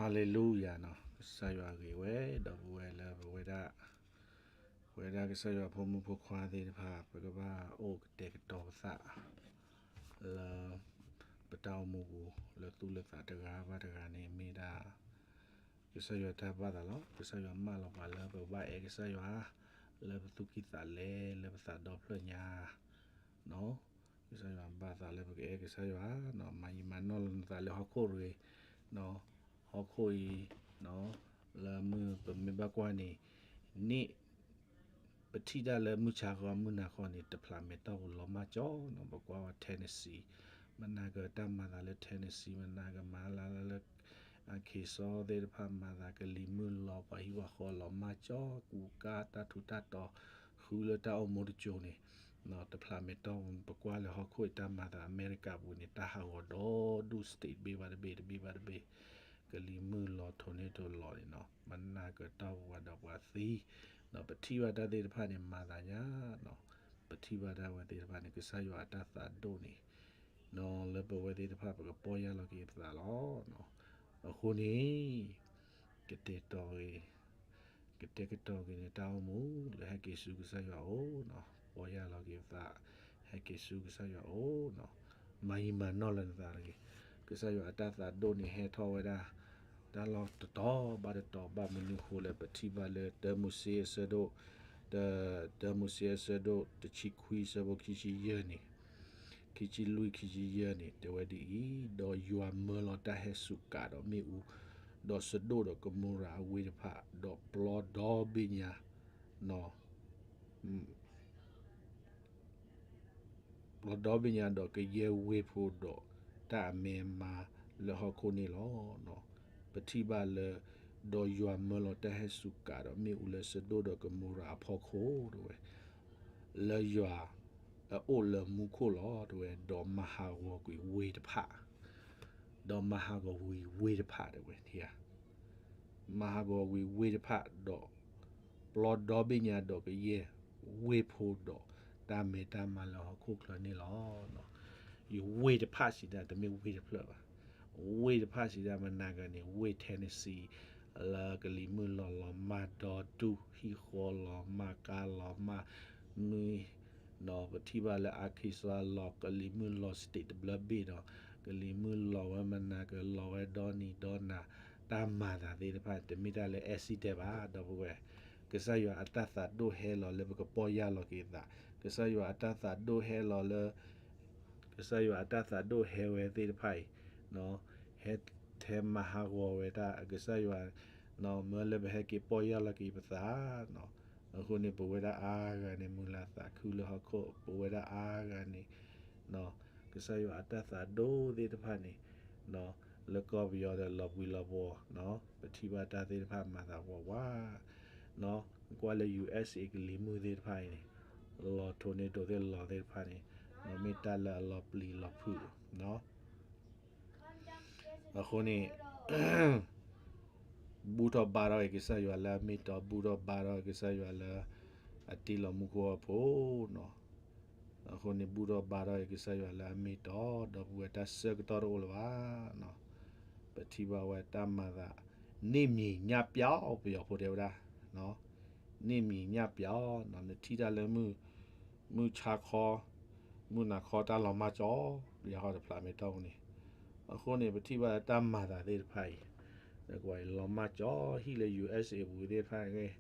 ဟါလ့လူယၤနီၤ, ကစၢ်ယွၤဂ့ၤဝဲ ဒီပုၢ်ဝဲၢ်လၢပဝဲဒၣ်, ပဝဲဒၣ်ကစၢ်ယွၤဖိမုၣ်ဖိခွါသ့ၣ်တဖၣ် ပကဘၣ်အိၣ်ကတဲာ်ကတီၤပသး လၢ ပတၢ်အိၣ်မူပူၤ လၢသူၣ်လၢသးတဂၤဘၣ်တဂၤန့ၣ် မ့ၢ်ဒၣ် ကစၢ်ယွၤတၢ်ဘၣ်သးလီၤ. ကစၢ်ယွၤမၢလီၤပှၤလၢပကဘၣ်အဲၣ်ကစၢ်ယွၤ လၢပသူၣ်ကံၢ်သးလဲ, လၢပသးဒီဖျၢၣ်ညါ ကစၢ်ယွၤဘၣ်သးလၢပကအဲၣ်ကစၢ်ယွၤ, မၤယံာ်မၤနီၢ်လီၤနသးလၢဟီၣ်ခိၣ်တဂ့ၤ, ဟီၣ်ခိၣ်အံၤ လၢမုၢ်ပမ့ၢ်ဘၣ်ကွၢ်န့ၣ် န့ၣ် ပထံၣ်တၢ်လၢမုၢ်ဆါဃီမုၢ်နၤဃီန့ၣ် တဖျးမဲာ်တီၢ်ပူၤလီၤမၢ်ကၠီနီၤ, ပကွၢ်ဝဲ Tennessee, မနၤကတၢ်မၤသးလၢ Tennessee, မနၤကမၤလၢလၢ Arkansas သ့ၣ်တဖၣ်မၤသး ကလံၤမုၢ်လီၤ ပှၤဟံၣ်ပှၤဃီလီၤမၢ်ကၠီ, ကူကါတၢ်ထူးတၢ်တီၤ ဃုလၢတၢ်အိၣ်မူတစိၤန့ၣ် တဖျးမဲာ်တီၢ်ပူၤ ပကွၢ်လၢဟီၣ်ခိၣ်အံၤတၢ်မၤသး အမဲရကၤပူၤန့ၣ် တၢ်ဟးဂီၤဒီဒူၣ် state တဘ့ၣ်ဘၣ်တဘ့ၣ် တဘ့ၣ်ဘၣ်တဘ့ၣ်, ကလံၤမုၢ်လီၤ ထိးန့ၢ်ထိးလီၤန့ၣ်နီၤ, မနၤကတီၢ်ပူၤဝဲဒီးပှၤသံ, ဒီးပထံၣ်ဘၣ်တၢ်သ့ၣ်တဖၣ်န့ၣ် မၤသးညါနီၤ, ပထံၣ်ဘၣ်တၢ်ဝဲသ့ၣ်တဖၣ်န့ၣ် ကစၢ်ယွၤအတၢ်သးဒိၣ်န့ၣ် လၢပဝဲသ့ၣ်တဖၣ် ပကပီၢ်ယၢ်လီၤက့ၤပသးလီၤ. အဃိန့ၣ် ကတဲာ်တီၤဂ့ၤ, ကတဲာ်ကတီၤဂ့ၤန့ၣ် တၢ်အိၣ်မူ လၢဟဲက့ၤဆူကစၢ်ယွၤအအိၣ်နီၤ, ပီၢ်ယၢ်လီၤက့ၤပသး ဟဲက့ၤဆူကစၢ်ယွၤအအိၣ်နီၤ, မၤယံာ်မၤနီၢ်လီၤနသးတဂ့ၤ. ကစၢ်ယွၤအတၢ်သးဒိၣ်န့ၣ် ဟဲထီၣ်ဝဲဒၣ် တၢ်လီၢ်တတီၤဘၣ်တတီၤ ဘၣ်မနုၤဃိလၢပထံၣ်ဘၣ်လၢ တၢမိၤၡ့အဆၢဒိၣ်, တၢမိၤၡ့အဆၢဒိၣ်တဆံခွံ အဆၢဖိခံဆံယဲၢ်န့ၣ်, ခံဆံလွံၢ် ခံဆံယဲၢ်န့ၣ် တဲဝဲဒ်အံၤ, ဒီးယွၤမၢလီၤတၢ်ဟဲစူးကးဒီးမ့ၣ်အူ, ဒီးစဒိၣ်ဒီးကမိရၤအဝ့ၢ်တဖၣ်, ဒီးပျီဒီဘ့ၣ်ညါ ပျီဒီဘ့ၣ်ညါဒီးကယဲၢ်ဝ့ၢ်ဖိဒီးတၢ်အမဲမါလၢဟီၣ်ခိၣ်န့ၣ်လီၤ. ပထံၣ်ဘၣ်လၢ ဒီးယွၤမၢလီၤတၢ်ဟဲစူးကးဒီးမ့ၣ်အူလၢစဒိၣ်ဒီးကမိရၤအဖီခိၣ်တဝဲ, လၢယွၤအအိၣ်လၢမူခိၣ်လီၤတဝဲ, ဒီးမၤဟးဂီၤကွံာ်ဝ့ၢ်တဖၣ်, ဒီးမၤဟးဂီၤကွံာ်ဝ့ၢ်တဖၣ်တဝဲ, မၤဟးဂီၤကွံာ်ဝ့ၢ်တဖၣ်ဒီး ပျီဒီဘ့ၣ်ညါဒီးကယဲၢ်ဝ့ၢ်ဖိဒီးတၢ်မဲတၢ်မါလၢဟီၣ်ခိၣ်ချၢန့ၣ်လီၤ. ယဝ့ၢ်တဖၣ်စံးဒၣ် တမ့ၢ်ဝ့ၢ်တဖျၢၣ်ဘၣ်. ဝ့ၢ်တဖၣ်စံးဒၣ်မနၤကန့ၣ် ဝ့ၢ် Tennessee လၢကလံၤမုၢ်လီၤလီၤမၢ်ဒီဒူၣ် ဟံၣ်ဃီလီၤမၢ် ကါလီၤမၢ် မုၢ် ဒီးပထံၣ်ဘၣ်လၢ Arkansas လီၤ ကလံၤမုၢ်လီၤ state တဘျၢဘ့ၣ်ဒီး ကလံၤမုၢ်လီၤဝဲမနၤကလီၤဝဲဒီနံၤဒီနၤ တၢ်မၤသးသ့ၣ်တဖၣ် တမ့ၢ်တၢ်လၢ accident ဘၣ် ဒီပုၢ်ဝဲၢ်, ကစၢ်ယွၤအတၢ်သးဒိၣ်ဟဲလီၤလၢပကပီၢ်ယၢ်လီၤက့ၤသး, ကစၢ်ယွၤအတၢ်သးဒိၣ်ဟဲလီၤလၢ ကစၢ်ယွၤအတၢ်သးဒိၣ်ဟဲဝဲသ့ၣ်တဖၣ်အံၤ, ဟဲထဲမၤဟးဂီၤဝဲတၢ် ကစၢ်ယွၤ မၢလၢပဟဲက့ၤပီၢ်ယၢ်လီၤက့ၤပသး, အဃိန့ၣ် ပဝဲဒၣ်အါဂၤန့ၣ် မုာ်လၤသးခုလၢဟီၣ်ခိၣ် ပဝဲဒၣ်အါဂၤန့ၣ် ကစၢ်ယွၤအတၢ်သးဒိၣ်သ့ၣ်တဖၣ်န့ၣ် လၢကီၢ်ပယီၤဒီးလီၤဘှံးလီၤဘှီၤ, ပထံၣ်ဘၣ်တၢ်သ့ၣ်တဖၣ်မၤသးဝးဝး, ကွၢ်လၢ ယူၢ်အ့ၣ်စ့ၣ် ကလံၤမုၢ်သ့ၣ်တဖၣ်အံၤန့ၣ် လီၤထိးန့ၢ်ဒိးသ့ၣ်လီၤသ့ၣ်တဖၣ်န့ၣ် မ့ၢ်တၢ်လၢအလီၤပျံၤလီၤဖုးလီၤ. အဃိန့ၣ် ဘူၣ်ထီၣ်ဘါထီၣ်က့ၤကစၢ်ယွၤလၢအမ့ၢ်တီ, ဘူၣ်ထီၣ်ဘါထီၣ်က့ၤကစၢ်ယွၤလၢအတ့လီၤမူခိၣ်အဖိနီၤ. အဃိန့ၣ် ဘူၣ်ထီၣ်ဘါထီၣ်က့ၤကစၢ်ယွၤလၢအမ့ၢ်တီ, ဒီပုၢ်ဝဲၢ် တၢ်ဆၢကတီၢ်တအိၣ်လၢၤဘၣ်နီၤ. ပထံၣ်ဘၣ်ဝဲတၢ်မၤသး န့ၢ်မံၤညၣ်ပျီ ပယီၤဖိတဲဝဲဒၣ် န့ၢ်မံၤညၣ်ပျီနီၤ. နထံၣ်တၢ်လၢ မုၢ်ဆါခီ မုၢ်နၤခီတၢ်လီၤမၢ်ကၠီ ပယီၤဟီတဖျးမဲာ်တီၢ်ပူၤန့ၣ်, အဃိန့ၣ် ပထံၣ်ဘၣ်လၢတၢ်မၤသးသ့ၣ်တဖၣ်အံၤ ကွၢ်အံၤ လီၤမၢ်ကၠီ ဟံၣ်လၢ ယူၢ်အ့ၣ်စ့ၣ် အပူၤသ့ၣ်တဖၣ်န့ၣ်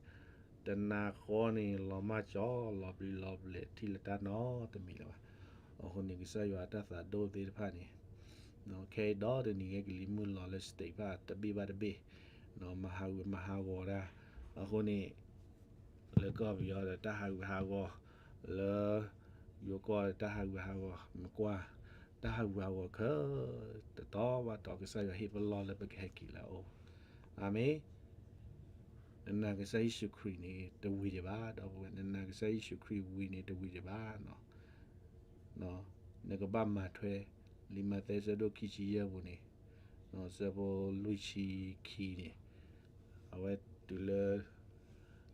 တနၤဃီန့ၣ် လီၤမၢ်ကၠီ လီၤပျံၤလီၤဘျဲး ထံၣ်လၢတၢ်နီတမံၤလၢၤဘၣ်. အဃိန့ၣ် ကစၢ်ယွၤအတၢ်သးဒိၣ်သ့ၣ်တဖၣ်န့ၣ် ခဲအံၤဒီတနံၤဂ့ၤ ကလံၤမုၢ်လီၤလၢ state တဘ့ၣ်ဘၣ်တဘ့ၣ် မၤဟးဂူာ်မၤဟးဂီၤတၢ်, အဃိန့ၣ် လၢကီၢ်ပယီၤဒီးတၢ်ဟးဂူာ်ဟးဂီၤ, လၢယိၤကီၢ်ဒီးတၢ်ဟးဂူာ်ဟးဂီၤ, မ့ၢ်ကွၢ် တၢ်ဟးဂူာ်ဟးဂီၤခဲ တတီၤဘၣ်တီၤ ကစၢ်ယွၤဟ့ၣ်ပလီၢ်လၢပကဟဲက့ၤလၢအအိၣ်, အၤမ့ၣ်. နနာ်ကစၢ်ယ့ၣ်ၡူးခရံာ်န့ၣ် တဝံၤဒံးဘၣ် ဒီပုၢ်ဝဲၢ်, နနာ်ကစၢ်ယ့ၣ်ၡူးခရံာ်ဝံၤန့ၣ် တဝံၤဒံးဘၣ်နီၤ. နကဘၣ်မၤထွဲ လံာ်မးသဲ အဆၢဒိၣ်ခံဆံယဲၢ်ပူၤန့ၣ်, အဆၢဖိလွံၢ်ဆံခံန့ၣ်, အဝဲတုၤလၢ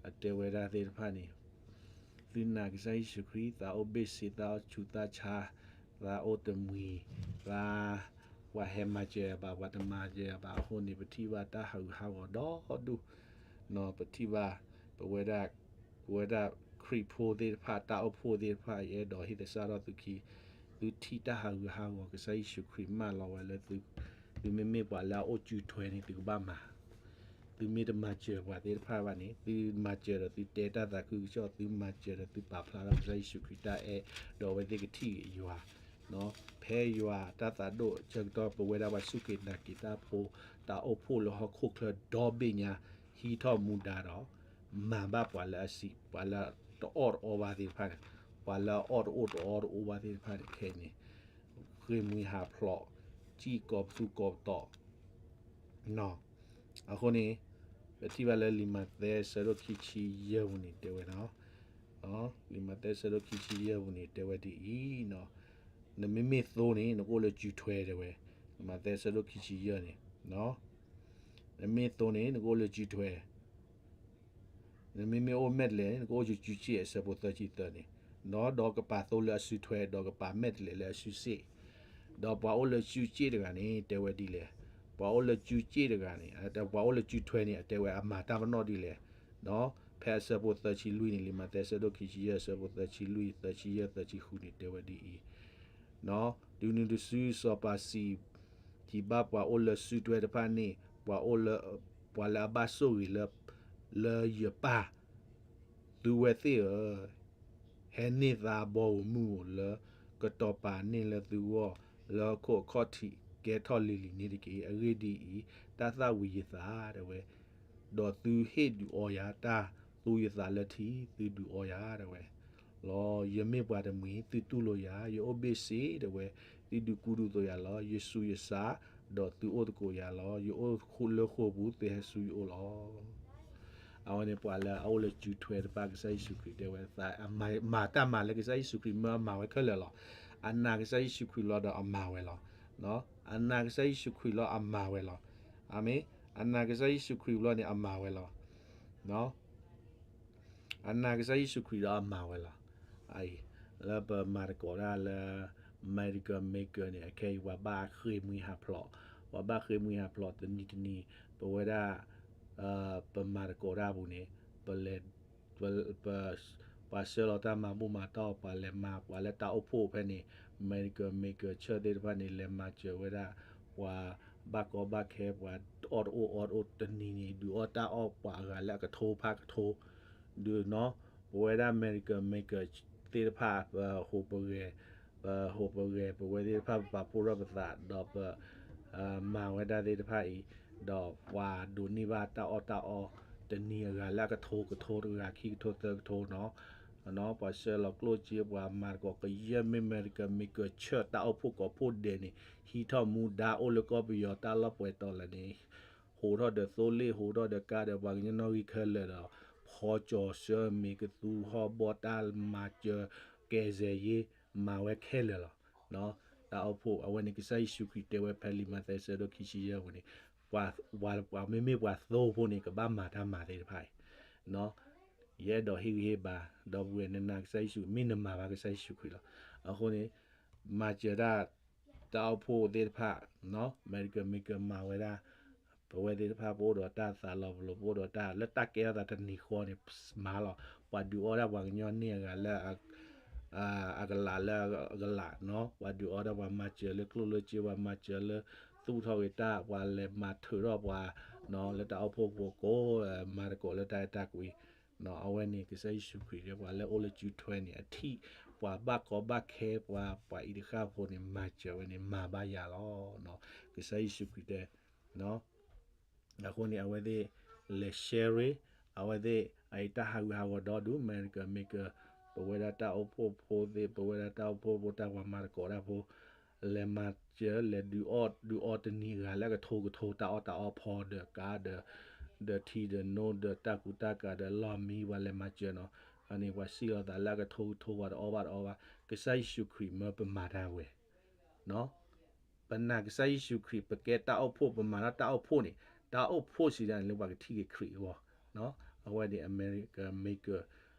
အတဲဝဲဒၣ်သ့ၣ်တဖၣ်န့ၣ်, သုနာ်ကစၢ်ယ့ၣ်ၡူးခရံာ် သးအိၣ်ဘ့ၣ်ဆ့ သးအိၣ်ဆူးသးဆါ, သးအိၣ်တမှံၤ, သး ပှၤဟဲမၤစၢၤဘၣ် ပှၤတမၤစၢၤဘၣ်အဃိန့ၣ် ပထံၣ်ဘၣ်တၢ်ဟးဂူာ်ဟးဂီၤဒီဒူၣ်, ပထံၣ်ဘၣ် ပဝဲဒၣ် ပဝဲဒၣ်ခရံာ်ဖိသ့ၣ်တဖၣ် တၢ်အိၣ်ဖှိၣ်သ့ၣ်တဖၣ် ယအဲၣ်ဒိးဟ့ၣ်သဆၣ်ထီၣ်သုခံ, သုထံၣ်တၢ်ဟးဂူာ်ဟးဂီၤ ကစၢ်ယ့ၣ်ၡူးခရံာ်မၢလီၤဝဲလၢသု, သုမ့မ့ၢ်ပှၤလၢအအိၣ်စုထွဲန့ၣ် သုကဘၣ်မၤ သုမ့ၢ်တမၤစၢၤပှၤသ့ၣ်တဖၣ်ဘၣ်န့ၣ် သုမၤစၢၤဒီးသုတဲတၢ်သးခုကစီၣ် သုမၤစၢၤဒီးသုပာ်ဖျါထီၣ်ကစၢ်ယ့ၣ်ၡူးခရံာ်တၢ်အဲၣ် ဒီးအဝဲသ့ၣ်ကထံၣ်ယွၤ, ဖဲယွၤတၢ်သးဒိၣ်ဆၢကတီၢ် ပဝဲဒၣ်ပှၤစူၢ်က့ၤနာ်က့ၤတၢ်ဖိ တၢ်အိၣ်ဖှိၣ်လၢဟီၣ်ခိၣ်ချၢဒီဘ့ၣ်ညါ ဟံးထီၣ်မူဒါဒီး မၤဘၣ်ပှၤလၢအဆံး ပှၤလၢတအီၣ်တအီဘၣ်သ့ၣ်တဖၣ်န့ၣ်, ပှၤလၢအအီၣ်တအိၣ်တအီတအိၣ်ဘၣ်သ့ၣ်တဖၣ်န့ၣ် ခဲအံၤန့ၣ် ဃ့ၢ်မှံဟးဖျိး, စံၣ်ကိးပသူကိးပတီၢ် အဃိန့ၣ် ပထံၣ်ဘၣ်လၢလံာ်မးသဲဆၢဒိၣ်ခံဆံယဲၢ်ပူၤန့ၣ် တဲဝဲ, လံာ်မးသဲဆၢဒိၣ်ခံဆံယဲၢ်ပူၤန့ၣ် တဲဝဲဒ်အံၤ, နမ့မ့ၢ်သိန့ၣ် နကအိၣ်လၢစုထွဲတဲဝဲ, လံာ်မးသဲဆၢဒိၣ်ခံဆံယဲၢ်န့ၣ်, နမ့ၢ်သိန့ၣ် နကအိၣ်လၢစုထွဲ နမ့မ့ၢ်အိၣ်မဲာ်တဲးလဲးန့ၣ် နကအိၣ်စုစူစ့ၣ် အဆၢဖိသၢဆံသၢန့ၣ်, ဒီးကပာ်သိလၢအစုထွဲ ဒီးကပာ်မဲာ်တဲးလဲးလၢအစုစ့ၣ်, ဒီးပှၤအိၣ်လၢစုစ့ၣ်တဂၤန့ၣ် တဲဝဲဒ်လဲၣ်, ပှၤအိၣ်လၢစုစ့ၣ်တဂၤန့ၣ် ပှၤအိၣ်လၢစုထွဲန့ၣ် အတဲဝဲအမၤတၢ်ပနီၣ်ဒ်လဲၣ်, ဖဲအဆၢဖိသၢဆံလွံၢ်န့ၣ် လံာ်မးသဲဆၢဒိၣ်ခံဆံယဲၢ် အဆၢဖိသၢဆံလွံၢ် သၢဆံယဲၢ် သၢဆံဃုန့ၣ် တဲဝဲဒ်အံၤ တုၤနုၤတစုစီၤပၤစံး, ထံၣ်ဘၣ်ပှၤအိၣ်လၢစုထွဲတဖၣ်န့ၣ်, ပှၤအိၣ်လၢ, ပှၤလၢအဘၣ်ဆိၣ်ဂ့ၤလၢ, လၢယပၢ်, သုဝဲသ့ၣ်ဧၢ, ဟဲန့ၢ်သါဘီဧိၤမုၢ်ဧိၤလၢ, ကတီၤပာ်န့ၢ်လၢသုဂီၢ်, လၢဟီၣ်ခိၣ်အခီၣ်ထံးကဲထီၣ်လံၤလံၤန့ၣ်တက့ၢ်. အဂ့ၢ်ဒ်အံၤ, တၢ်သၣ်ဝံၤယသးတဲဝဲ ဒီးသုဟ့ၣ်ဒုးအီယၤ, တၢ်သူယသးလၢထံ, သုဒုးအီယၤတဲဝဲလီၤ. ယမ့ၢ်ပှၤတမှံၤ, သုတူၢ်လိာ်ယၤ, ယအိၣ်ဘ့ၣ်ဆ့တဲဝဲ, သုဒုးကူဒုးသိးယၤလီၤ. ယဆူးယဆါ, ဒီးသုအိၣ်သကိးယၤလီၤ. ယအိၣ်လၢဃိာ်ပူၤ, သုဟဲဆူယအိၣ်လီၤ. အဝဲန့ၣ်ပှၤလၢအအိၣ်လၢစုထွဲတဖၣ် ကစၢ်ယ့ၣ်ၡူးခရံာ်တဲဝဲ, မၤတၢ်မၤလၢကစၢ်ယ့ၣ်ၡူးခရံာ်မၢအမၤဝဲခဲလၢာ်လီၤ. အနာ်ကစၢ်ယ့ၣ်ၡူးခရံာ်လီၤဒီးအမၤဝဲလီၤ. အနာ်ကစၢ်ယ့ၣ်ၡူးခရံာ်လီၤအမၤဝဲလီၤ. အၤမ့ၣ်. အနာ်ကစၢ်ယ့ၣ်ၡူးခရံာ်လီၤန့ၣ် အမၤဝဲလီၤ. အနာ်ကစၢ်ယ့ၣ်ၡူးခရံာ်ဒီးအမၤဝဲလီၤ. အအံၤ လၢပမၤသကိးတၢ်လၢ Miracle Maker န့ၣ် အခဲအံၤ ပှၤဘၣ်ဃ့ၢ်မှံဟးဖျိး, ပှၤဘၣ်ဃ့ၢ်မှံဟးဖျိးတနံၤတနံၤ, ပဝဲဒၣ် ပမၤသကိးတၢ်အပူၤန့ၣ် ပလဲၤ ပ ပှၤဆှၢလီၤတၢ်မၤဘူၣ်မၤတီၢ်, ပှၤလဲၤမၤ, ပှၤလၢတၢ်အိၣ်ဖှိၣ်ဖဲန့ၣ် Miracle Maker Church သ့ၣ်တဖၣ်န့ၣ် လဲၤမၤစၢၤဝဲဒၣ် ပှၤဘၣ်ကီဘၣ်ခဲ, ပှၤအီၣ်တအိၣ်အီတအိၣ်တနံၤန့ၣ် ဒုးအီၣ်တၢ်အီၣ်ပှၤအဂၤလၢအကထိဖးကထိ, ဒုးနီၤ, ပဝဲဒၣ် Miracle Maker သ့ၣ်တဖၣ် ပဟူးပဂဲၤ, ပဟူးပဂဲၤ ပဝဲသ့ၣ်တဖၣ် ပပာ်ဖှိၣ်ထီၣ်ပသး ဒီးပ မၤဝဲဒၣ်သ့ၣ်တဖၣ်အံၤ, ဒီးပှၤဒိးန့ၢ်ဘၣ်တၢ်အီၣ်တၢ်အီ တနံၤအဂၤလၢအကထိကထိ တဂၤခံကထိသၢကထိနီၤ, ပှၤဆှၢလီၤကျိၣ်စ့ ပှၤမၤသကိးကယဲၢ်မ့ၢ် Miracle Maker Church တၢ်အိၣ်ဖှိၣ်ကိးဖှိၣ်ဒဲးန့ၣ် ဟံးထီၣ်မူဒါအိၣ်လၢကီၢ်ပယီၤတၢ်လီၢ်ပှဲၤတီၤလၢာ်န့ၣ်, ဟူးထီၣ်ဒီးသိလ့ၣ် ဟူးထီၣ်ဒီးကါဒီးပှၤကညီနီၣ်ဂံၢ်ခဲလၢာ်ဒီး ဖီကၠီၤဆၢမ့ၤကသူဟီၣ်ဘီၣ်တၢ်မၤစၢၤ ကယ်ဆယ်ရေး မၤဝဲခဲလၢာ်လီၤ. တၢ်အိၣ်ဖှိၣ် အဝဲန့ၣ်ကစၢ်ယ့ၣ်ၡူးခရံာ်တဲဝဲဖဲလံာ်မးသဲဆၢဒိၣ်ခံဆံယဲၢ်ပူၤန့ၣ်, ပှၤမ့မ့ၢ်ပှၤသိဖိန့ၣ် ကဘၣ်မၤတၢ်မၤသ့ၣ်တဖၣ်အံၤ, ယအဲၣ်ဒိးဟ့ၣ်ဂံၢ်ဟ့ၣ်ဘါ, ဒီပုၢ်ဝဲၢ် နနာ်ကစၢ်ယ့ၣ်ၡူး မ့ၢ်နမၤဘၣ်ကစၢ်ယ့ၣ်ၡူးခရံာ်လီၤ. အဃိန့ၣ် မၤစၢၤတၢ် တၢ်အိၣ်ဖှိၣ်သ့ၣ်တဖၣ် Miracle Maker မၤဝဲဒၣ်, ပဝဲသ့ၣ်တဖၣ် ပအိၣ်ဒီးတၢ်သးလီၤပလိာ် ပအိၣ်ဒီးတၢ်လၢတၢ်ကဲထီၣ်သးတနံၤဃီန့ၣ် မၤလီၤ. ပှၤဒုးအီၣ်ဒၣ်ပှၤကညီန့ၢ်အဂၤလၢ အကလးလၢအကလးနီၤ, ပှၤဒုးအီၣ်ဒၣ်ပှၤမၤစၢၤလၢကျိၣ်လၢစ့ ပှၤမၤစၢၤလၢသူၣ်ထီၣ်ဂ့ၤတၢ် ပှၤလဲၤမၤထုးထီၣ်ပှၤ လၢတၢ်အိၣ်ဖှိၣ်ပူၤကိး မၤသကိးလၢတၢ်အဲၣ်တၢ်ကွံ အဝဲန့ၣ် ကစၢ်ယ့ၣ်ၡူးခရံာ်တဲ ပှၤလၢအိၣ်လၢစုထွဲန့ၣ် အထံၣ် ပှၤဘၣ်ကီဘၣ်ခဲ ပှၤ ပှၤအံၤတဃၣ်ဖိန့ၣ် မၤစၢၤဝဲန့ၣ် မၤဘၣ်ယၤလီၤ. ကစၢ်ယ့ၣ်ၡူးခရံာ်တဲ အဃိန့ၣ် အဝဲသ့ၣ်လဲၤ share, အဝဲသ့ၣ်အအံၤတၢ်ဟးဂူာ်ဟးဂီၤဒီဒူၣ် Miracle Maker, ပဝဲဒၣ်တၢ်အိၣ်ဖှိၣ်ဖိသ့ၣ် ပဝဲဒၣ်တၢ်အိၣ်ဖှိၣ်ဖိ တၢ်ပှၤမၤသကိးတၢ်ဖိ လဲၤမၤစၢၤ လဲၤဒုးအီၣ် ဒုးအီတနံၤဂၤလၢအကထိကထိ တၢ်အီၣ်တၢ်အီဖီဒီးကါဒီး ဒီးထံဒီးနိဒီးတၢ်ကူတၢ်ကၤဒီးလီၢ်မံ ပှၤလဲၤမၤစၢၤနီၤ, အန့ၣ် ပှၤစံၣ်လီၤသးလၢအကထိကထိ ပှၤတအီၣ်ဘၣ်တအီဘၣ်, ကစၢ်ယ့ၣ်ၡူးခရံာ်မၢပမၤတၢ်ဝဲ ပနာ်ကစၢ်ယ့ၣ်ၡူးခရံာ် ပကဲတၢ်အိၣ်ဖှိၣ် ပမၤထီၣ်တၢ်အိၣ်ဖှိၣ်န့ၣ် တၢ်အိၣ်ဖှိၣ်စံးဒၣ်န့ၣ်လၢပှၤကထံၣ်က့ၤခရံာ်အဂီၢ်, အဝဲန့ၣ် Miracle Maker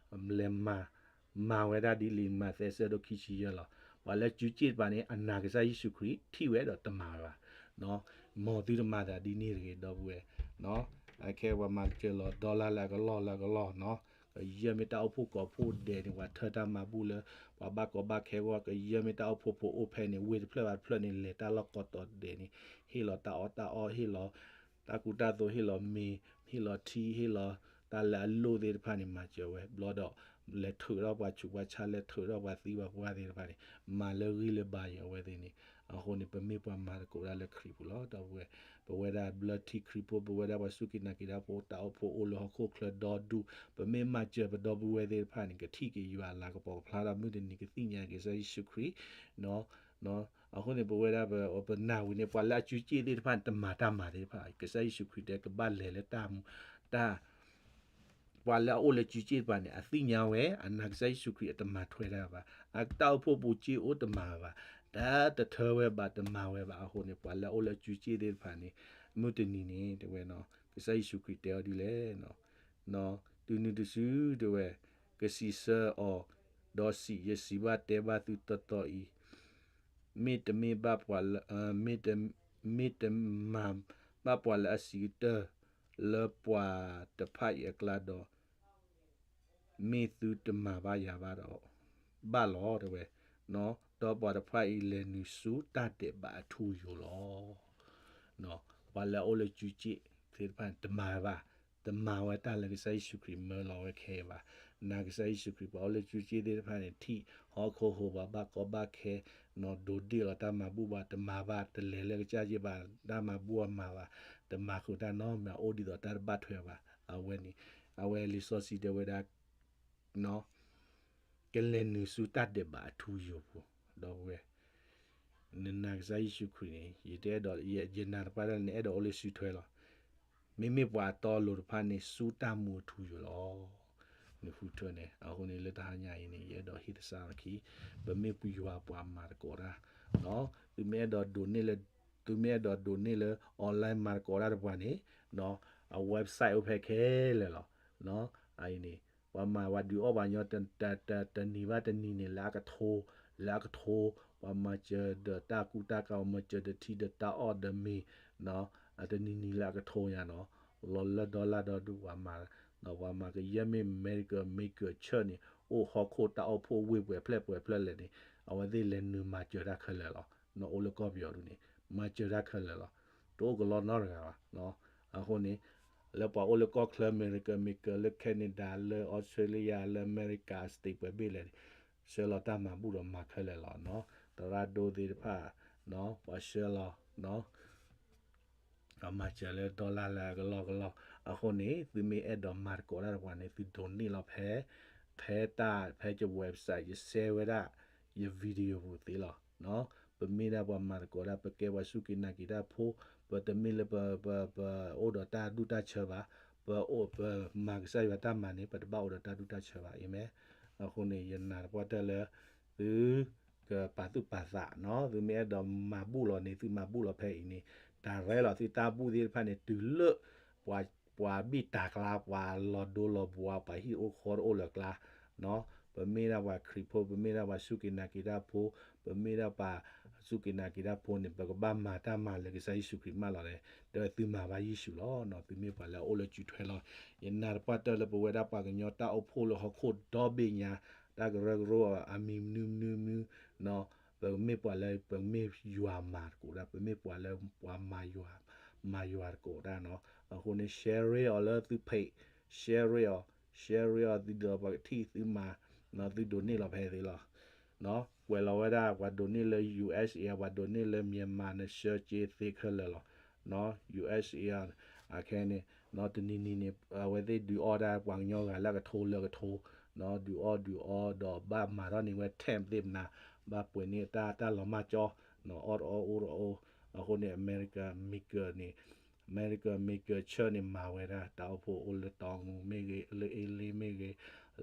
လဲၤမၤ မၤဝဲဒၣ်ဒ်လံာ်မးသဲဆၢဒိၣ်ခံဆံယဲၢ်လီၤ. ပှၤလၢစုစ့ၣ်တပၤန့ၣ် အနာ်ကစၢ်ယ့ၣ်ၡူးခရံာ် ထံၣ်ဝဲဒီးတမၤဝဲဘၣ်. မ်သုတမၤသးဒ်န့ၣ်တဂ့ၤ ဒီပုၢ်ဝဲၢ်, အခဲပှၤမၤစၢၤလီၤ dollar လၢအကလီၢ်လၢအကလီၢ်နီၤ, ကယဲၢ်မ့ၢ်တၢ်အိၣ်ဖှိၣ်ကိးဖှိၣ်ဒဲးန့ၣ် ပှၤထၢတၢ်မၤဘူၣ်လၢ ပှၤဘၣ်ကီဘၣ်ခဲဂီၢ် ကယဲၢ်မ့ၢ်တၢ်အိၣ်ဖှိၣ်ဖိအိၣ်ဖဲန့ၣ် ဝ့ၢ်တဖျၢၣ်ဘၣ်တဖျၢၣ်န့ၣ် လဲၤတၢ်လီၢ်ကိးတီၤဒဲးန့ၣ် ဟ့ၣ်လီၤတၢ်အီၣ်တၢ်အီ ဟ့ၣ်လီၤ တၢ်ကူတၢ်သိး ဟ့ၣ်လီၤမ့ၤ ဟ့ၣ်လီၤထံ ဟ့ၣ်လီၤတၢ်လၢအလိၣ်သ့ၣ်တဖၣ်န့ၣ် မၤစၢၤဝဲ ဘျီဒီး လဲၤထုးထီၣ်ပှၤဆူးပှၤဆါ လဲၤထုးထီၣ်ပှၤသံပှၤပှၢ်သ့ၣ်တဖၣ်န့ၣ် မၤလၢဂံၢ်လၢဘါယံၤအဝဲသ့ၣ်န့ၣ်, အဃိန့ၣ် ပမ့ၢ်ပှၤမၤသကိးတၢ်လၢခရံာ်ပူၤလီၤ ဒီပုၢ်ဝဲၢ်, ပဝဲဒၣ်ဘျၢထံခရံာ်ဖိ ပဝဲဒၣ်ပှၤစူၢ်က့ၤနာ်က့ၤတၢ်ဖိ တၢ်အိၣ်ဖှိၣ်အိၣ်လၢဟီၣ်ခိၣ်ချၢဒီဒူၣ် ပမ့ၢ်မၤစၢၤပဒီပုၢ်ဝဲၢ်သ့ၣ်တဖၣ်န့ၣ် ကထံၣ်က့ၤယွၤအလၤကပီၤကဖျါထီၣ်မုၢ်တနံၤ ကသ့ၣ်ညါက့ၤကစၢ်ယ့ၣ်ၡူးခရံာ် အဃိန့ၣ် ပဝဲဒၣ်ပ ပနာ်ဝံၤန့ၣ် ပှၤလၢအစုစ့ၣ်သ့ၣ်တဖၣ်န့ၣ် တမၤတၢ်မၤသ့ၣ်တဖၣ် ကစၢ်ယ့ၣ်ၡူးခရံာ်တဲကဘၣ်လဲၤလၢတၢ် တၢ် ပှၤလၢအအိၣ်လၢစုစ့ၣ်တဖၣ်န့ၣ် အသ့ၣ်ညါဝဲ အနာ်ကစၢ်ယ့ၣ်ၡူးခရံာ်အတမၤထွဲတၢ်ဘၣ်, အတၢ်အိၣ်ဖှိၣ်ပူၤစ့အိၣ်တမၤဝဲဘၣ်, တၢ်တထၢဝဲဘၣ် တမၤဝဲဘၣ်အဃိန့ၣ် ပှၤလၢအအိၣ်လၢစုစ့ၣ်သ့ၣ်တဖၣ်န့ၣ် မုၢ်တနံၤန့ၣ် တဲဝဲ ကစၢ်ယ့ၣ်ၡူးခရံာ်တဲအီၤဒ်လဲၣ် တုၤနုၤတစု တဲဝဲ ကစံးဆၢအီၤ ဒီးစံး, ယစံးဘၣ်တဲဘၣ်သုတီတီအံၤ, မ့တမ့ၢ်ဘၣ်ပှၤလၢ, မ့တ, မ့တမၤဘၣ်ပှၤလၢအစံးကတၢၢ် လၢပှၤတဖၣ်အံၤအကျါဒီး, မ့ၢ်သုတမၤဘၣ်ယၤဘၣ်ဒီး, ဘၣ်လီၤ တဲဝဲ, ဒီးပှၤတဖၣ်အံၤလဲၤနုာ်ဆူတၢ်ဒဲးဘးအထူအယိာ်လီၤ. ပှၤလၢအအိၣ်လၢစုစ့ၣ်သ့ၣ်တဖၣ်န့ၣ် တမၤဝဲဘၣ်, တမၤဝဲတၢ်လၢကစၢ်ယ့ၣ်ၡူးခရံာ်မၢလီၤဝဲခဲအံၤဘၣ်. နာ်ကစၢ်ယ့ၣ်ၡူးခရံာ် ပှၤအိၣ်လၢစုစ့ၣ်သ့ၣ်တဖၣ်န့ၣ် ထံၣ်ဟီၣ်ခိၣ်ဟိးဘၣ် ဘၣ်ကီဘၣ်ခဲ, ဒိးဒ့ၣ်လီၤတၢ်မၤဘူၣ်ဘၣ်, တမၤဘၣ် တလဲၤလၢကစၢ်ယ့ၣ်ဘၣ် တၢ်မၤဘူၣ်အမၤဘၣ်, တမၤဃုာ်တၢ်နီတမံၤ အိၣ်ဒ်သိးတၢ်တဘၣ်ထွဲဘၣ်. အဝဲန့ၣ် အဝဲလံာ်စီဆှံတဲဝဲဒၣ် ကလဲၤနုာ်ဆူတၢ်ဒဲးဘးအထူအယိာ်ပူၤ, ဒီပုၢ်ဝဲၢ်, နနာ်ကစၢ်ယ့ၣ်ၡူးခရံာ်န့ၣ် ယတအဲၣ်ဒိး, ယနာ်သပှၢ်တၢၢ်န့ၣ် နအဲၣ်ဒိးအိၣ်လၢစုထွဲလီၤ. မ့မ့ၢ်ပှၤတီလိၤတဖၣ်န့ၣ် ဆူတၢ်မူအထူအယိာ်လီၤ. နဃုထၢန့ၣ် အဃိန့ၣ်လၢတဟါညါအံၤန့ၣ် ယအဲၣ်ဒိးဟ့ၣ်သဆၣ်ထီၣ်ခံ, ပမ့ၢ်ပယွၤပှၤမၤသကိးတၢ်, သုမ့ၢ်အဲၣ်ဒိးဒိးန့ၢ်လၢ, သုမ့ၢ်အဲၣ်ဒိးဒိးန့ၢ်လၢ online မၤသကိးတၢ်တပှၤန့ၣ်, အ website အိၣ်ဖဲခဲလၢာ်လီၤ. အအံၤန့ၣ် ပှၤမၤပှၤဒုးအီၣ်ပှၤကညီ တနံၤဘၣ်တနံၤန့ၣ် လၢအကထိ, လၢအကထိ, ပှၤမၤစၢၤဒီးတၢ်ကူတၢ်ကၤ မၤစၢၤဒီးထံဒီးတၢ်အီၣ်ဒီးမ့ၤ, တနံၤနံၤလၢအကထိညါနီၤ, လီၤလၢ dollar ဒီဒူၣ်ပှၤမၤ, ပှၤမၤကယဲၢ်မ့ၢ် America Maker Church န့ၣ် အိၣ်ဟီၣ်ခိၣ်တၢ်အိၣ်ဖှိၣ်ဝ့ၢ်ပှဲၤဖျဲၣ်ပှဲၤဖျၢၣ်လဲၣ်န့ၣ် အဝဲသ့ၣ်လဲၤနုာ်မၤစၢၤတၢ်ခဲလၢာ်လီၤ. နအိၣ်လၢကီၢ်ပယီၤဒ်န့ၣ် မၤစၢၤတၢ်ခဲလၢာ်လီၤ. တအိၣ်ကလီနီတဂၤဘၣ်. အဃိန့ၣ် လၢပှၤအိၣ်လၢကီၢ်ချၢ America Maker လၢ Canada လၢ Australia လၢ America States ပှဲၤဘ့ၣ်လဲၣ်န့ၣ် ဆှၢလီၤတၢ်မၤဘူၣ်ဒီးမၤခဲလၢာ်လီၤ. သရၣ်ဒိၣ်သ့ၣ်တဖၣ် ပှၤဆှၢလီၤ မၤစၢၤလၢ dollar လၢအကလီၢ်ကလီၢ်. အဃိန့ၣ် သုမ့ၢ်အဲၣ်ဒိးမၤသကိးတၢ်တပှၤန့ၣ် သုဒိးန့ၢ်လီၤဖဲ, ဖဲတၢ် ဖဲယ website ယshareဝဲဒၣ် ယ video ပူၤသ့လီၤ. ပမ့ၢ်ဒၣ်ပှၤမၤသကိးတၢ် ပကဲပှၤစူၢ်က့ၤနာ်က့ၤတၢ်ဖိ, ပတမ့ၢ်လၢပ, ပ, ပအိၣ်ဒီးတၢ်ဒူၣ်တၢ်ဆၢဘၣ်, ပအိၣ်, ပမၤကစၢ်ယွၤတၢ်မၤန့ၣ် ပတဘၣ်အိၣ်ဒီးတၢ်ဒူၣ်တၢ်ဆၢဘၣ်. အၤမ့ၣ်. အဃိန့ၣ် ယနာ်သပှၢ်တၢၢ်လၢ သု ကပာ်သူၣ်ပာ်သးနီၤ, သုမ့ၢ်အဲၣ်ဒိးမၤဘူၣ်လီၤန့ၣ် သုမၤဘူၣ်လီၤဖဲအံၤန့ၣ်, တၢ်ရဲၣ်လီၤသုတၢ်ဘူၣ်သ့ၣ်တဖၣ်န့ၣ် တုၤလၢ ပှၤ, ပှၤဘံၣ်တၢ်ကျါ, ပှၤလီၤဒိလီၤဘှါ, ပှၤဟံၣ်အိၣ်ဃီတအိၣ်လၢၤကျါ, ပမ့ၢ်ဒၣ်ပှၤခရံာ်ဖိ, ပမ့ၢ်ဒၣ်ပှၤစူၢ်က့ၤနာ်က့ၤတၢ်ဖိ, ပမ့ၢ်ဒၣ်ပှၤစူၢ်က့ၤနာ်က့ၤတၢ်ဖိန့ၣ် ပကဘၣ်မၤတၢ်မၤလၢကစၢ်ယ့ၣ်ၡူးခရံာ်မၢလီၤန့ၣ်, တဲဝဲသုမၤဘၣ်ယ့ၣ်ၡူးလီၤ. သုမ့ၢ်ပှၤလၢအအိၣ်လၢစုထွဲလီၤ. ယနာ်သပှၢ်တၢၢ်လၢပဝဲဒၣ်ပှၤကညီတၢ်အိၣ်ဖှိၣ်လၢဟီၣ်ခိၣ်ဒီဘ့ၣ်ညါ, တၢ်ကရၢကရိအမံၤမနုၤမနုၤမနုၤ, ပမ့ၢ်ပှၤလၢ ပမ့ၢ်ယွၤမၤသကိးတၢ်, ပမ့ၢ်ပှၤလၢပှၤမၤယွၤ, မၤယွၤသကိးတၢ်နီၤ. အဃိန့ၣ် share အီၤလၢသု page, share အီၤ, share အီၤ သုဒီးပှၤကထံၣ်သုမၤ, သုဒိးန့ၢ်လီၤဖဲသ့လီၤ. ကွဲးလီၤဝဲဒၣ် ပှၤဒိးန့ၢ်လၢ USA, ပှၤဒိးန့ၢ်လၢ Myanmar န့ၣ် share က့ၤသ့ခဲလၢာ်လီၤ. USA အခဲန့ၣ် တနံၤနံၤန့ၣ် အဝဲသ့ၣ်ဒုးအီၣ်ဒၣ်ပှၤကညီဂၤလၢအကထိလၢအကထိ, ဒုးအီၣ်ဒုးအီဒီးဘၣ်မၤထီၣ်န့ၢ်ဝဲ temp သ့ၣ်မနၤ, ဘၣ်ပှဲၤန့ၢ်တၢ်, တၢ်လီၤမၢ်ကၠီ, အီၣ်တအီအိၣ်တအိၣ်. အဃိန့ၣ် America Maker န့ၣ်, America Maker Church န့ၣ် မၤဝဲဒၣ် တၢ်အိၣ်ဖှိၣ်အိၣ်လၢတီမူၤမ့ၢ်ဂ့ၤ, လၢအ့လ့မ့ၢ်ဂ့ၤ,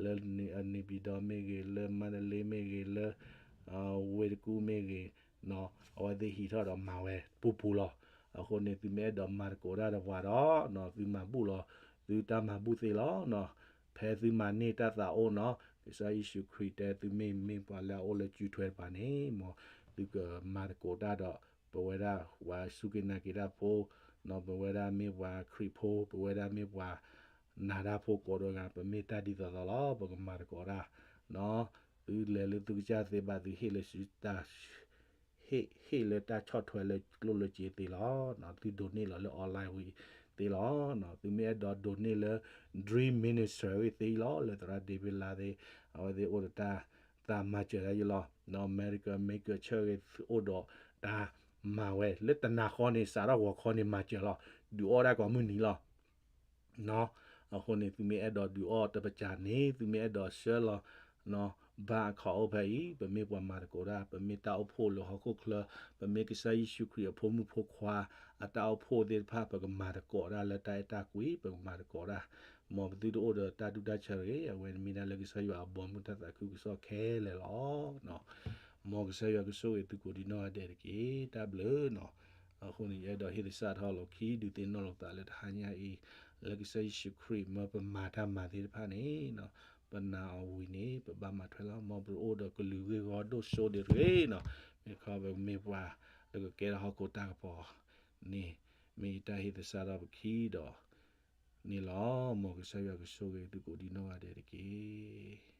လၢ နေပြည်တော် မ့ၢ်ဂ့ၤ, လၢ မန္တလေး မ့ၢ်ဂ့ၤ, လၢ ဝ့ၢ်တကူၣ် မ့ၢ်ဂ့ၤ, အဝဲသ့ၣ်ဟံးထီၣ်ဒီးမၤဝဲပူၤပူၤလီၤ. အဃိန့ၣ် သုမ့ၢ်အဲၣ်ဒိးမၤသကိးတၢ်ဒီးပှၤဒီး သုမၤဘူၣ်လီၤ, သုတၢ်မၤဘူၣ်သ့လီၤ. ဖဲသုမၤန့ၢ်တၢ်သးအိၣ်နီၤ, ကစၢ်ယ့ၣ်ၡူးခရံာ်တဲ သုမ့ၢ်မ့ၢ်ပှၤလၢအအိၣ်လၢစုထွဲတပၤန့ၣ် မ်သုကမၤသကိးတၢ်ဒီး ပဝဲဒၣ်ပှၤစူၢ်က့ၤနာ်က့ၤတၢ်ဖိ, ပဝဲဒၣ်မ့ၢ်ပှၤခရံာ်ဖိ, ပဝဲဒၣ်မ့ၢ်ပှၤနာ်တၢ်ဖိကိးဒိဂၤ, ပမ့ၢ်တၢ်ဒ်သိးသိးလီၤ. ပကမၤသကိးတၢ်, သုလဲၤလၢသုကစၢ်သ့ဘၣ်, သုဟ့ၣ်လၢတၢ် ဟ့ၣ်လၢတၢ်ဆီၣ်ထွဲလၢကျိၣ်လၢစ့သ့လီၤ. သုဒိးန့ၢ်လီၤလၢ online ဝံၤသ့လီၤ. သုမ့ၢ်အဲၣ်ဒိးဒိးန့ၢ်လၢ Dream Ministry ဝံၤသ့လီၤ, လၢသရၣ် David လါသ့ၣ်, အဝဲသ့ၣ်အိၣ်ဒီးတၢ် တၢ်မၤစၢၤတၢ်ယလီၤ. American Maker Church ဂ့ၤအိၣ်ဒီးတၢ်မၤဝဲ, လၢတနၤဃီန့ၣ် စးထီၣ်ဂီၤခီန့ၣ်မၤစၢၤလီၤ. ဒုးအီၣ်ဒၣ်ကိးမုၢ်နံၤလီၤ. အဃိန့ၣ် သုမ့ၢ်အဲၣ်ဒိးဒုးအီၣ်တပစၢ်န့ၣ်, သုမ့ၢ်အဲၣ်ဒိးဆှၢလီၤ ဘါအခီၣ်အိၣ်ဖဲအံၤ, ပမ့ၢ်ပှၤမၤသကိးတၢ်, ပမ့ၢ်တၢ်အိၣ်ဖှိၣ်လၢဟီၣ်ခိၣ်ချၢ, ပမ့ၢ်ကစၢ်ယ့ၣ်ၡူးခရံာ်အဖိမုၣ်ဖိခွါ အတၢ်အိၣ်ဖှိၣ်သ့ၣ်တဖၣ်, ပကမၤသကိးတၢ်လၢတၢ်အဲၣ်တၢ်ကွံ, ပကမၤသကိးတၢ်, မ်ပသုတအိၣ်ဒီးတၢ်ဒူၣ်တၢ်ဆၢတဂ့ၤ. အဝဲန့ၣ်မ့ၢ်ဒၣ်လၢကစၢ်ယွၤအဘီမုၢ်တၢ်သးခုကစီၣ်ခဲလၢာ်လီၤ. မ်ကစၢ်ယွၤကဆိၣ်ဂ့ၤသုကိးဒံနီၢ်ဂၤဒဲးတက့ၢ်. တၢ်ဘျုးနီၤ. အဃိန့ၣ် ယအဲၣ်ဒိးဟ့ၣ်သဆၣ်ထီၣ်လီၤခံ ဒုးသ့ၣ်နီၣ်လိာ်သးလၢတဟါညါအံၤ, လၢကစၢ်ယ့ၣ်ၡူးခရံာ်မၢပမၤတၢ်မၤသ့ၣ်တဖၣ်န့ၣ်, ပနာ်အီၤဝံၤန့ၣ် ပဘၣ်မၤထွဲလီၤ. မ်ပတအိၣ်ဒီးကလုာ်ဂ့ၢ်ဂီၢ်ဒိၣ်စိဒ်တဂ့ၤနီၤ. မ့ၢ်ခီပကမ့ၢ်ပှၤလၢကကဲထီၣ်ဟီၣ်ခိၣ်တၢ်ကပီၤန့ၣ်, မ့ၢ်ယတၢ်ဟ့ၣ်သဆၣ်ထီၣ်ပခံဒီး န့ၣ်လီၤ. မ်ကစၢ်ယွၤကဆိၣ်ဂ့ၤသုကိးဒံနီၢ်ဂၤဒဲးတက့ၢ်.